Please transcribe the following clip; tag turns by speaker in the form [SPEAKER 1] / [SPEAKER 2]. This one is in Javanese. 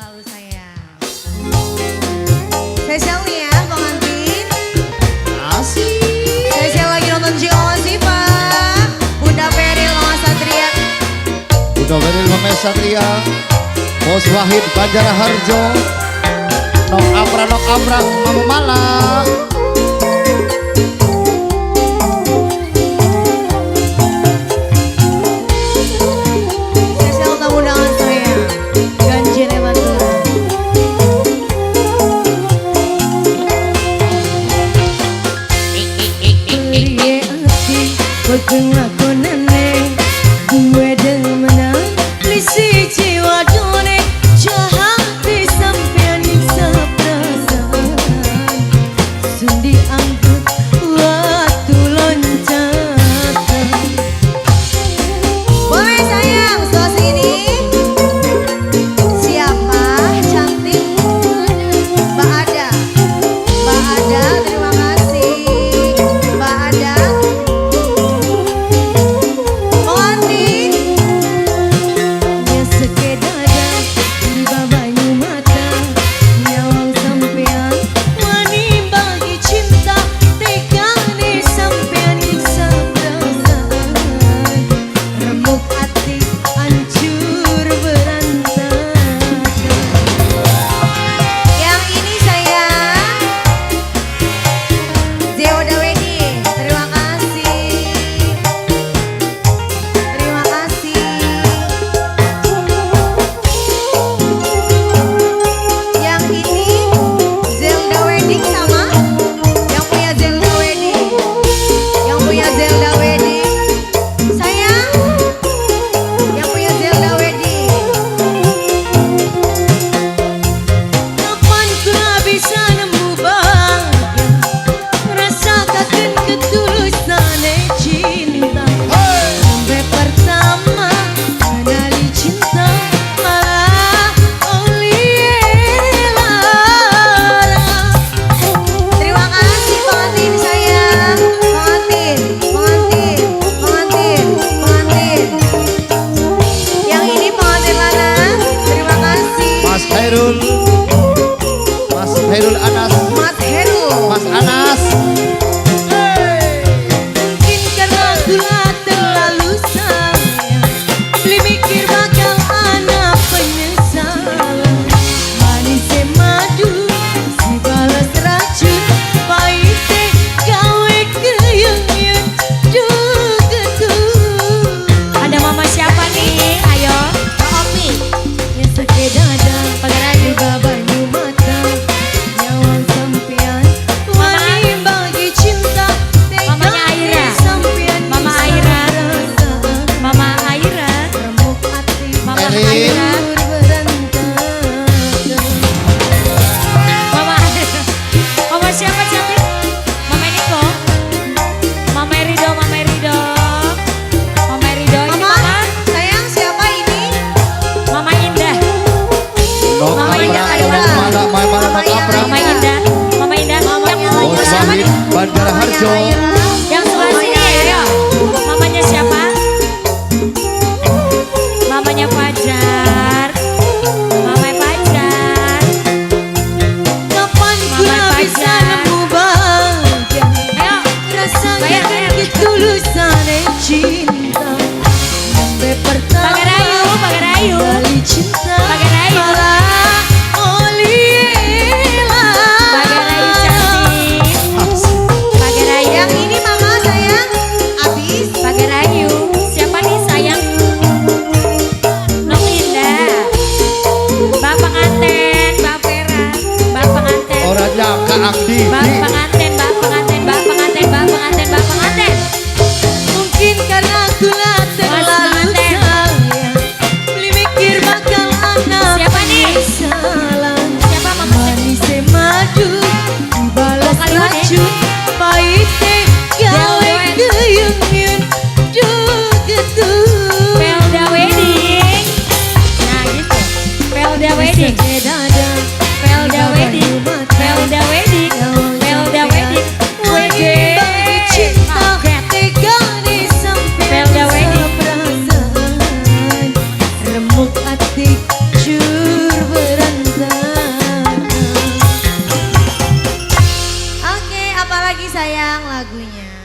[SPEAKER 1] Selalu sayang. Spesial nih ya pengantin.
[SPEAKER 2] Asik.
[SPEAKER 1] Spesial lagi nonton juga Siva. Bunda Peril, Mama Satria.
[SPEAKER 2] Bunda Peril, Mama Satria. Bos Wahid Banjarharjo. Nok Amra, Nok Amra, Mama Mala.
[SPEAKER 1] Spesial tamu undangan saya. Ganjene Madura. Priye ati boten lakonane gue demenan li siji wadone jahat sampean nyiksa perasaan sundi angkut watu loncatan. Boleh sayang sebelah sini. Siapa cantik? Mbak Ada. Mbak Ada, terima kasih. Mbak Ada. Pengantin. Ya sekedada di banyu mata nyawang sampean wani bagi cinta tegane sampean nyiksa perasaan remuk ati hancur berantakan. Yang ini sayang Zelda Wedding, terima kasih. Terima kasih. Yang ini Zelda Wedding sama yang punya Zelda Wedding. Yang punya Zelda Wedding. Sayang, yang punya Zelda Wedding. Kapan kula bisa nemu bahagia rasakan ketulusan cinta. Sampai pertama kenali cinta malah oleh lara. Terima kasih pengantin sayang. Pengantin, pengantin, pengantin, pengantin. Yang ini pengantin lanang. Terima kasih.
[SPEAKER 2] Mas Khairul. Mas Khairul Anas.
[SPEAKER 1] Mas Heru.
[SPEAKER 2] Mas Anas.
[SPEAKER 1] Mungkin karena kula terlalu sayang beli mikir bakal ana penyesalan. Manisnya madu si balas racun pahite gawe keyeng duh getun.
[SPEAKER 3] Ada mama siapa nih? Ayo.
[SPEAKER 1] Opi. Ya sekedada
[SPEAKER 3] Pagarayu.
[SPEAKER 1] banyu mata nyawang sampean wani bagi cinta
[SPEAKER 3] Mamanya Aira.
[SPEAKER 1] Sampean
[SPEAKER 3] Mama
[SPEAKER 1] nyiksa
[SPEAKER 3] Aira.
[SPEAKER 1] perasaan.
[SPEAKER 3] Mama Aira.
[SPEAKER 1] Remuk ati
[SPEAKER 3] Mama
[SPEAKER 2] Erin.
[SPEAKER 3] Aira.
[SPEAKER 1] berantakan.
[SPEAKER 3] Mama Aira. Mama siapa cantik? Mama Niko. Mama Rido, Mama Rido. Mama Rido ini
[SPEAKER 1] Mama,
[SPEAKER 3] Mama.
[SPEAKER 1] sayang siapa ini?
[SPEAKER 3] Mama Indah.
[SPEAKER 2] Nok
[SPEAKER 3] Mama
[SPEAKER 2] Amra,
[SPEAKER 3] Indah,
[SPEAKER 2] Nok Mala, Mama Mala, Nok Amra.
[SPEAKER 3] Mama Indah. Mama Indah.
[SPEAKER 1] Mamanya
[SPEAKER 3] Yang
[SPEAKER 1] Aira.
[SPEAKER 2] Bos
[SPEAKER 3] siapa
[SPEAKER 2] Wahid
[SPEAKER 3] nih?
[SPEAKER 2] Banjarharjo.
[SPEAKER 1] Mamanya Aira.
[SPEAKER 3] Yang sebelah sini ayo. Mamanya siapa? Mamanya Fajar. Mama Fajar.
[SPEAKER 1] Kapan kula
[SPEAKER 3] Mama
[SPEAKER 1] bisa
[SPEAKER 3] Fajar.
[SPEAKER 1] nemu bahagia
[SPEAKER 3] Ayo.
[SPEAKER 1] rasakan
[SPEAKER 3] Bayar, bayar.
[SPEAKER 1] ketulusan cinta. Sampai pertama
[SPEAKER 3] Pagarayu, Pagarayu.
[SPEAKER 1] kali cinta
[SPEAKER 3] Pagarayu.
[SPEAKER 1] malah oleh
[SPEAKER 3] Pagarayu cantik. Pagarayu.
[SPEAKER 1] Yang ini mama sayang habis.
[SPEAKER 3] Pagarayu. Siapa nih sayang? Nok Indah. Mbak pengantin, Mbak Vera, Mbak pengantin.
[SPEAKER 2] Orangnya Kak Angdi.
[SPEAKER 3] Mbak pengantin, Mbak pengantin, Mbak pengantin, Mbak pengantin, Mbak pengantin.
[SPEAKER 1] Mungkin karena kula terlalu
[SPEAKER 3] pengantin.
[SPEAKER 1] sayang beli mikir bakal anak
[SPEAKER 3] Siapa nih?
[SPEAKER 1] penyesalan.
[SPEAKER 3] Siapa mama?
[SPEAKER 1] Manisnya madu dibalas
[SPEAKER 3] Kali mana?
[SPEAKER 1] racun pahite gawe keyeng duh getun.
[SPEAKER 3] Felda Wedding. Nah gitu. Felda Wedding. Felda Wedding. Felda Wedding. Felda Wedding. Wedding. Felda Wedding.
[SPEAKER 1] Remuk ati cur berantakan. sayang lagunya.